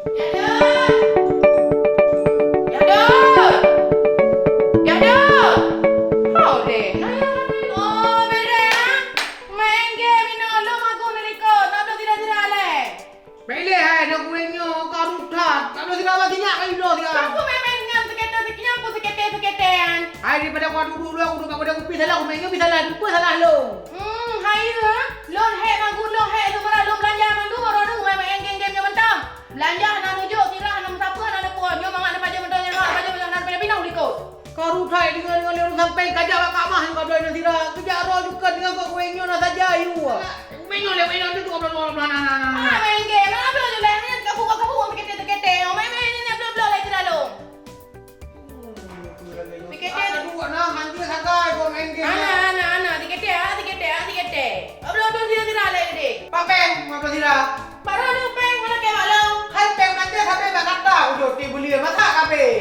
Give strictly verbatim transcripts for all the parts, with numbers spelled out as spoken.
Yadon! Yadon! Yadon! Ho deh, na ya, na ya. Oh, beureh, ha? Main game inoe, lôn magun di likot, na dong sira-sira lé. Baik lé hai, na kueng nyoe, ka rutat. Ka dong sira bak sinyak, ka iloe sira. Aku main-main nyan, sekete, sekete, nyan pun sekete, sekete nyan. Hai, daripada aku duek-duek, aku duek pada kupi salah, aku main nyoe, pi salah, dupa salah lôn. Hmm, hai, ya. Lôn hék magun, lôn hék, lôn beurah, lôn beulanja mandum, baru lôn main-main game-game nyoe mantong. Beulanja hana neujok, sira hana meusapeue, hana neupuon. Nyoe mangat neupajoh mantong, nyoe mangat neupajoh mantong, hana pinah-pinah u likot. Ka rutai deungon-deungon lé ureueng sampéng, ka jak bak mak mah nyoe ka droeneuh sira. Keujak droe jukon deungon kok kueng nyoe na saja, yu. Kueng nyoe lé, kueng nyoe tu, tu, tu, tu, na, na, na, na, na. Ah, main game, na bloe ju lé, hanya teukabu-kabu, teuketé-teuketé. Oh, main-main ni, bloe-bloe lé sira lôn. Hmm, tu lagi nyoe. Teuketé. Ada dua nah, hanjeuet sagai kok main game. Ana, ana, ana, teuketé, ah, teuketé, ah, teuketé. Bloe-bloe sira-sira lé gede. Pak Péng, bloe sira. Baru lu Péng, mana keu bak lôn? Hai Péng, nanti sampai bak kata, udah tiba lia, masa kabeh?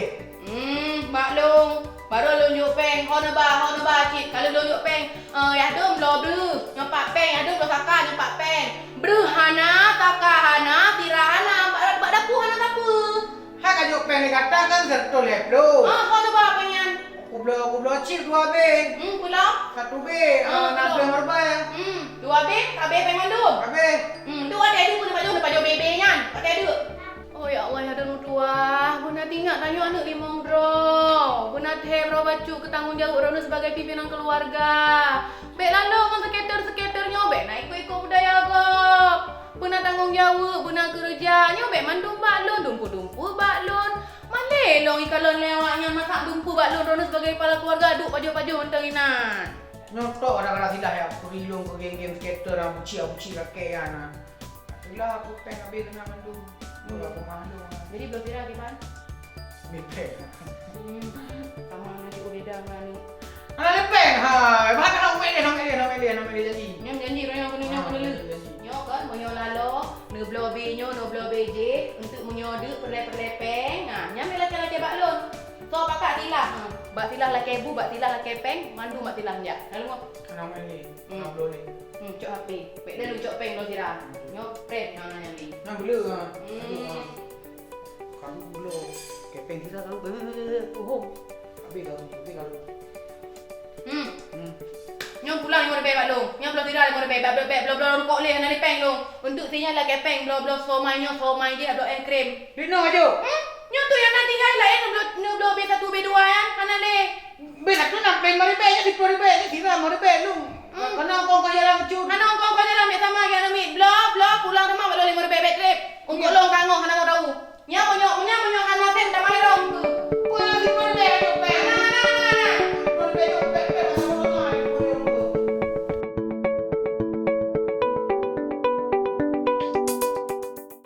Hmm, bak lôn. Baru lôn jok péng, ho neuba, ho neuba cit. Ka lheueh lôn jok péng, eh, yah dum bloe breuh. Nyoe pat péng, yah dum bloe saka, nyoe pat péng. Breuh hana, saka hana, sira hana, bak, bak dapu hana sapeue. Hai ka jok péng lé gata kan seratus lhèe ploh. Ah, ho neuba péng nyan? Kubloe, kubloe cit dua beh. Hmm, kubloe? Satu beh, ah, ah, na kubloe. Dua beh. Hmm, dua beh, ka beh péng mandum. Ka beh. Hmm, tu watèe deuek pun pajoh, pajoh beh-beh nyan. Watèe deuek. Oh ya Allah, ya dan tuah, beuna tingat tanyoe aneuk limong droe. Beuna thèe droe bacut keu tanggong jaweueb droeneuh sebagai pimpinan keuluwarga. Bèk lalo ngon seuketer-seuketer nyoe, bèk na ikot-ikot budaya gob. Beuna tanggong jaweueb, beuna keureuja, nyoe bèk mandum bak lôn, dumpeue-dumpeue bak lôn. Malèe lôn ikalon lé awaknyan masak dumpeue bak lôn droeneuh sebagai kepala keuluwarga, duek pajoh-pajoh mantong inan. Nyoe tok kadang-kadang silah ya, peuri lôn keu geng-geng seuketer, buci-buci rakèe nyan. Itulah aku péng habéh keunan mandum. Hmm. Aku malu. Jadi, bloe sira kiban? Mipéng. Hmm. Sama aneuk cukup beda ngon aneuk. Aneuk lipéng, hai. Bah, bah, nak méleh, nak méleh, nak méleh, nak méleh jadi. Nyan janji, royong keuneuk nyoe keuneuk leuh. Janji. Nyoe kan, meunyoe lalo, neubloe beh nyoe, neubloe beh jih, untuk meunyoe deuek peureulèe-peureulèe péng. Ha, nyan meuh lakèe-lakèe bak lôn. Soe pakat silah? Ha, bak silah lakèe bu, bak silah lakèe péng, mandum bak silah jak. Lalu nyoe. Aneuk méleh. Hmm. Lima puluh ni. Hmm, cok H P. Pek dah lu cok péng dua sira. Nyoe prank hang nyan ni. Nah, bela, ha. Hmm. Aduh, ha. Kalu bela. Kepeng sira kalu. Beuh, beuh, beuh, beuh. Uhum. Habis kalu, habis kalu. Hmm. Hmm. Nyoe pulang lima ribèe bak lôn. Nyoe bloe sira lima ribèe. Bak bloe bèk, bloe-bloe rukok lé hana lé péng lôn. Untuk si nyan lakèe péng, bloe-bloe somai nyoe, somai jih, bloe es krim. Di noe aja. Hmm? Nyoe tu nyang na tinggai laén, neubloe, neubloe beh satu, beh dua nyan. Hana lé. Beh, na tu na péng lima ribèe, nyan siplôh ribèe, nyan sira lima ribèe lôn. Hmm. Kana ongkong ka jalan cut. Kana ongkong ka jalan, bèk sama, nyan aneuk miet. Bloe, bloe, pulang teuma bak lôn lima ribèe bèk trép. Ungkot lôn ka ngoh, hana